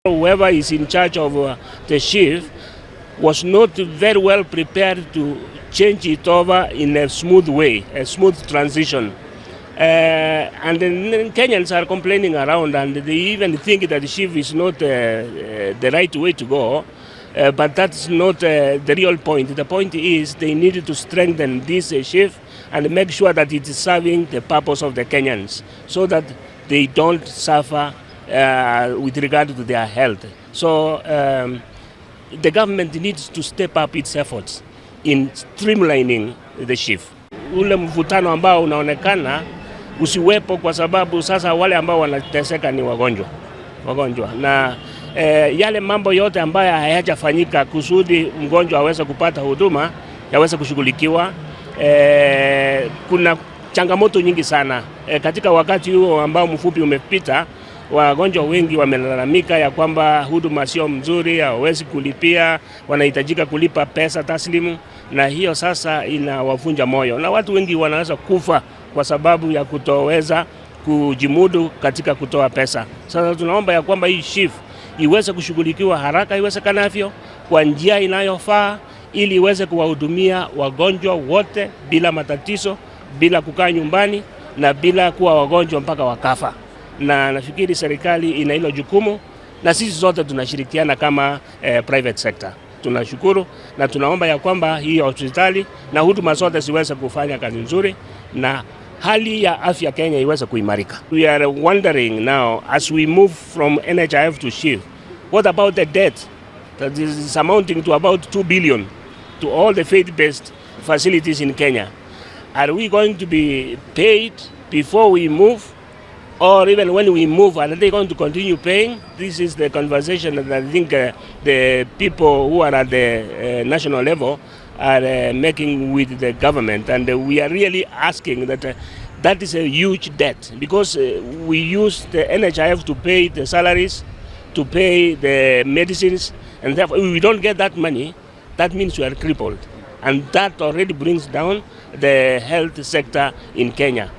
Whoever is in charge of the SHIF was not very well prepared to change it over in a smooth way, a smooth transition. And then Kenyans are complaining around, and they even think that the SHIF is not the right way to go. But that's not the real point. The point is they need to strengthen this SHIF and make sure that it is serving the purpose of the Kenyans so that they don't suffer with regard to their health. So the government needs to step up its efforts in streamlining the SHIF. Ule mvutano ambao unaonekana usiwepo, kwa sababu sasa wale ambao wanateseka ni wagonjwa na yale mambo yote ambayo hayajafanyika kusudi mgonjwa aweze kupata huduma yaweze kushughulikiwa. Kuna changamoto nyingi sana katika wakati huo ambao mfupi umepita. Wagonjwa wengi wamelalamika ya kwamba huduma sio mzuri, hawawezi kulipia, wanahitajika kulipa pesa taslimu, na hiyo sasa inawavunja moyo, na watu wengi wanaweza kufa kwa sababu ya kutoweza kujimudu katika kutoa pesa. Sasa tunaomba ya kwamba hii SHIF iweze kushughulikiwa haraka iwezekanavyo kwa njia inayofaa ili iweze kuwahudumia wagonjwa wote bila matatizo, bila kukaa nyumbani na bila kuwa wagonjwa mpaka wakafa. Na nafikiri serikali ina hilo jukumu na sisi zote tunashirikiana kama private sector. Tunashukuru na tunaomba ya kwamba hii hospitali na huduma zote ziweze kufanya kazi nzuri na hali ya afya Kenya iweze kuimarika. We are wondering now, as we move from NHIF to SHIF, what about the debt that is amounting to about 2 billion to all the faith-based facilities in Kenya? Are we going to be paid before we move? Or even when we move, are they going to continue paying? This is the conversation that I think the people who are at the national level are making with the government. And we are really asking that that is a huge debt, because we use the NHIF to pay the salaries, to pay the medicines, and therefore if we don't get that money, that means we are crippled. And that already brings down the health sector in Kenya.